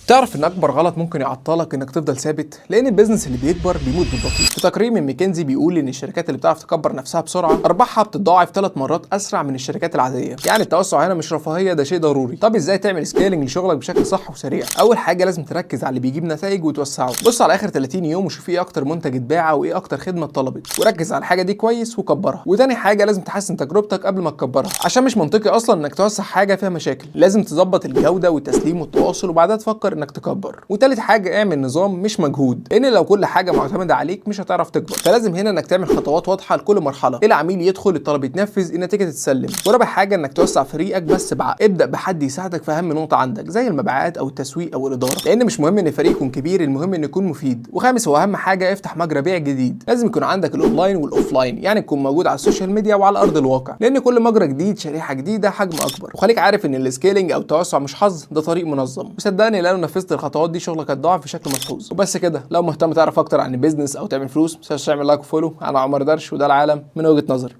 تعرف ان اكبر غلط ممكن يعطلك انك تفضل ثابت؟ لان ال business اللي بيكبر بيموت بالبطيء. في تقرير من ماكنزي بيقول ان الشركات اللي بتعرف تكبر نفسها بسرعة ارباحها بتتضاعف 3 مرات اسرع من الشركات العاديه. يعني التوسع هنا مش رفاهيه، ده شيء ضروري. طب ازاي تعمل scaling لشغلك بشكل صح وسريع؟ اول حاجة لازم تركز على اللي بيجيب نتائج وتوسعه. بص على اخر 30 يوم وشوف ايه اكتر منتج اتباع وايه اكتر خدمة اتطلبت، وركز على الحاجة دي كويس وكبرها. وتاني حاجة لازم تحسن تجربتك قبل ما تكبرها، عشان مش منطقي اصلا انك توسع حاجة فيها مشاكل. لازم تظبط الجودة والتسليم والتواصل وبعدها تفكر انك تكبر. وتالت حاجة اعمل نظام مش مجهود، لان لو كل حاجة معتمدة عليك مش هتعرف تكبر. فلازم هنا انك تعمل خطوات واضحة لكل مرحله، العميل يدخل، الطلب يتنفذ، النتيجة تتسلم. ورابع حاجة انك توسع فريقك بس بعقل. ابدا بحد يساعدك في اهم نقطة عندك زي المبيعات او التسويق او الاداره، لان مش مهم ان الفريق يكون كبير، المهم انه يكون مفيد. وخامس واهم حاجة افتح مجرى بيع جديد. لازم يكون عندك ال online وال offline، يعني تكون موجود على ال social media وعلى ارض الواقع، لان كل مجرى جديد شريحة جديده، حجم اكبر. وخليك عارف ان ال scaling او التوسع مش حظ، ده طريق منظم. وصدقني لو نفذت الخطوات دي شغلك هيتضاعف بشكل ملحوظ. وبس كده. لو مهتم تعرف اكتر عن ال business او تعمل فلوس، متنساش تعمل like و follow. انا عمر درش وده العالم من وجهة نظري.